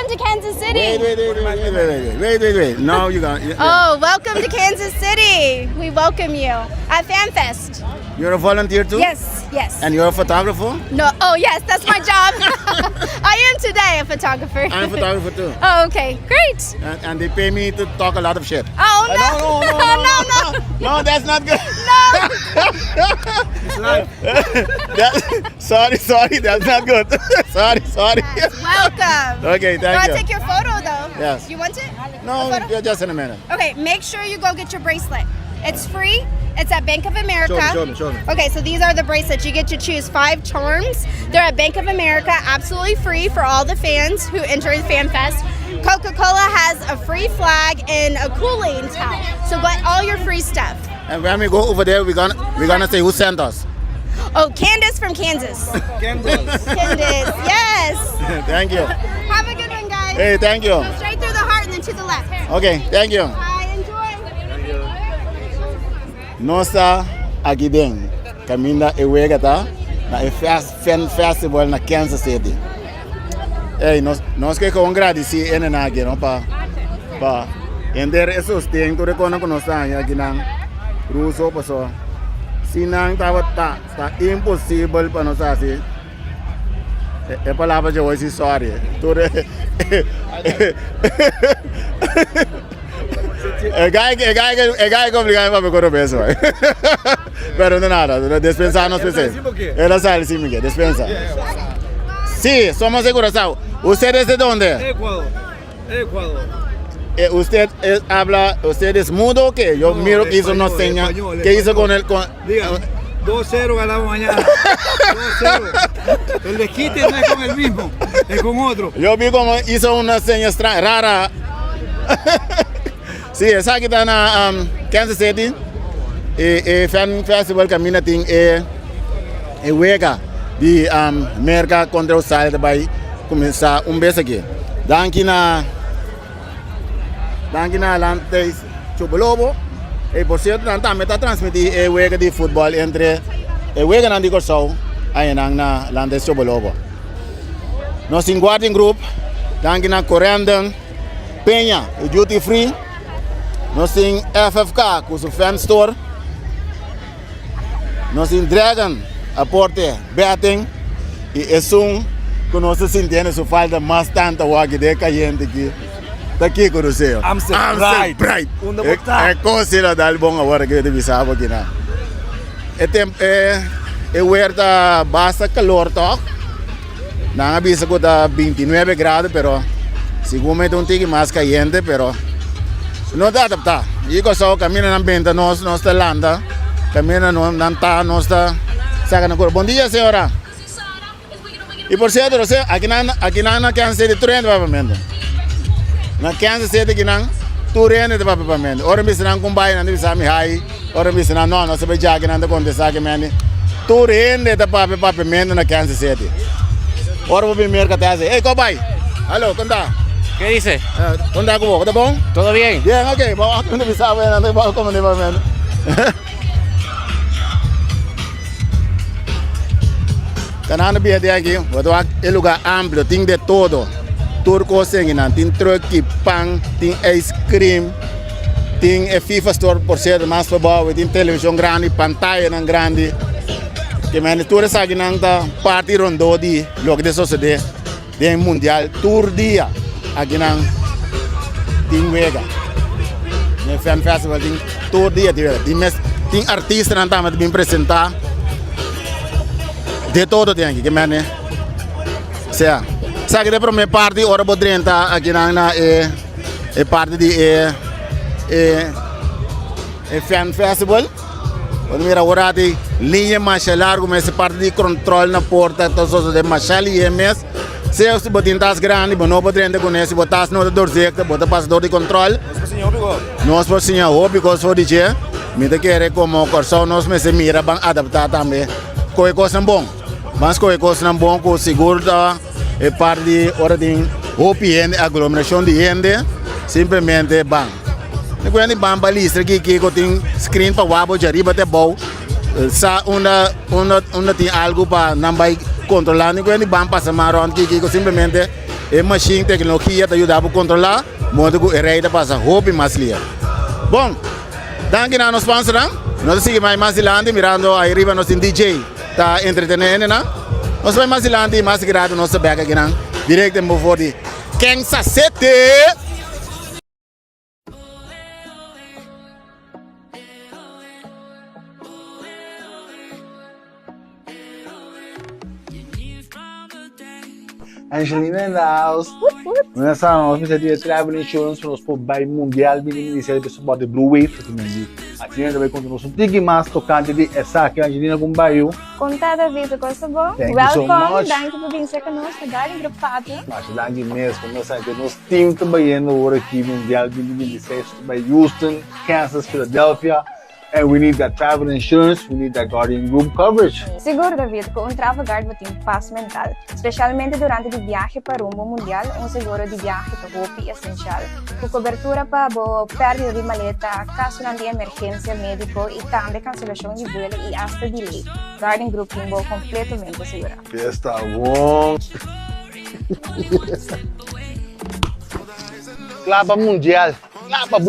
Welcome to Kansas City. Wait, wait, wait, wait, wait, wait, wait, wait, wait. Now you got. Yeah. Oh, welcome to Kansas City. We welcome you at FanFest. You're a volunteer too? Yes, yes. And you're a photographer? No, oh yes, that's my job. I am today a photographer. I'm a photographer too. Oh, okay, great. And, and they pay me to talk a lot of shit. Oh no, No, no, no, no, no, No, that's not good. no. That, sorry, sorry, that's not good. sorry, sorry. Welcome. Okay, thank I'll you. take your photo though. Yes. You want it? A No, photo? yeah, just in a minute. Okay, make sure you go get your bracelet. It's free. It's at Bank of America. Show me, show me, show me. Okay, so these are the bracelets. You get to choose five charms. They're at Bank of America, absolutely free for all the fans who enter the Fan Fest. Coca Cola has a free flag and a cooling towel. So get all your free stuff. And when we go over there, we're gonna we're gonna say who sent us. Oh, Candace from Kansas. Kansas. Candace, yes. thank you. Have a good one, guys. Hey, thank you. Go straight through the heart and then to the left. Okay, thank you. Bye, enjoy. Nos ta aki den kaminda e wega ta na e fest, Fan Festival na Kansas City. Ey, nos, nos ke kon gradisí ene nan aki, no, pa, pa henter e sosten tur e kosnan ku nos ta haña aki nan Ruso, paso si nan tabata ta imposibel pa nos hasi E palabra dje hoy si sorry. Tur e E gai e gai e gai complicado pa me coro beso. Pero no nada, despensa nos pensé. Él sabe sí, Miguel, despensa. Sí, somos de Curazao. ¿Usted es de dónde? Ecuador. Ecuador. Eh, usted es, habla, usted es mudo o qué? Yo No, miro que hizo una español, seña. español, ¿Qué hizo español. con el con Diga, 2-0 ganamos mañana. 2-0. El desquite no es con el mismo, es con otro. Yo vi como hizo una seña extra, rara. sí, esaki ta na um, Kansas City. E, e Fan Festival kaminda tin e, e wega di um, Merka kontra Australia ta bai kuminsá un bes aki. Danki na danki na Lanteis Chobolobo. E por cierto, nan tambe ta transmití e wega di futbòl entre e weganan di Kòrsou ayanan na Lanteis Chobolobo. Nos tin Guardian Group, danki na Corendon Peña e Duty Free. Nos tin FFK ku su fan store. Nos tin Dragon aporte betting i esun ku nos ta sintiendo su falta mas tantu awor den kayente aki ta kiko Roseo? Amstel Amstel Bright. Bright. Unda bo ta? E kos si lo dal bon awor aki ta bisa bo kinan. E tem e e weer ta basta kalor tòg. Nan a bisa ku ta bintinuebe grado pero segun mi ta un tiki mas kayente pero no ta adaptá. I Kòrsou kaminda nan benta nos nos ta lanta kaminda nan ta nos ta saka nan kura. Bon dia señora. I por sierto aki nan aki nan na Kansas City tur hende ta papia mende. Na Kansas City aki nan tur hende ta papia mende. Ora mi bisa nan kumbai nan ta bisa mi hai. Ora mi bisa nan no, no sabe djaki nan ta kontestá ki mende. Tur hende ta papia papiamentu na Kansas City. Ora bo bin Merka ta hasi, Hey, kon bai? Hallo, kon ta? ¿Qué dice? Eh, kon ta ku bo? Ta bon? ¿Todo bien? Bien, ok. Bo a mi bisa bo nan ta bo komende papiamentu. Kanando bia di aki, bo ta wak e lugar amplio, tin de todo. Tur kos tin akinan, tin truck, pan, tin ice cream. Tin e FIFA store por cierto mas pabou, tin television grandi, pantayanan grandi. Ke mende tur esakinan ta parti rondó di loke ta sosodé den mundial tur dia akinan tin wega. Den Fan Festival tin tur dia tin wega. Tin mes tin artistanan tambe ta bin presentá. De todo tin aki. Ke mende sea esaki ta e promé parti ora bo drenta akinan na e. E parti di e e e fan festival. Bo ta mira ora di liña masha largu mes e parti di control na porta ta sosode masha lihe mes. Sea si bo tin tas grandi bo no por drenta kuné si bo tas no ta doorzichtig bo ta pasa dor di control. Nos por siña hopi kos for di dje. Mi ta kere komo Kòrsou nos mester mira ban adaptá tambe kohe kosnan bon. Ban skohe kosnan bon ku sigur ta. E parti di ora tin hopi hende, aglomerashon di hende, simplemente ban. Mi kuenta di ban pa listra ki kiko tin screen pa wak bo djariba te abou, sa unda unda unda tin algu pa nan bai kontrola. Mi kuenta di ban pasa mas rònt ki kiko simplemente. E machine tecnologia ta yuda bo controla, modo cu e rij ta pasa hopi mas lia. Bon, danki na nos sponsornan. Nos ta sigui mai mas dilanti mirando ahi riba nos tin DJ ta entretene hendenan. Nos ta bai mas dilanti y mas grato nos ta bek akinan direct en bo for di Kansas City! Angelina in the house. Mira sa, nos mester di travel insurance pa nos por bai mundial di ministerio di support di Blue Wave. Asina ta bai konta nos un tiki mas tokante di esaki. Angelina kon bai yu? Kon ta David, kos ta bon? Thank you so Welcome, much. danki pa bin serka nos na Garden Group Papia. Masha danki mes, como sa que nos team ta bayendo awor aki mundial 2026 ta bai Houston, Kansas, Philadelphia. And we need that travel insurance, we need that Guardian Group coverage. Sigur, David, ku un Travel Guard bo tin pas mental. Spesialmente durante di biahe pa rumbo mundial, un seguro di biahe ta hopi esensial. Ku kobertura pa bo pèrdida di maleta, kasonan di emergensia médiko i tambe kanselashon di vuelo i asta delay, Guardian Group tin bo kompletamente segurá. Fiesta bon. Kla pa mundial, kla pa Blue.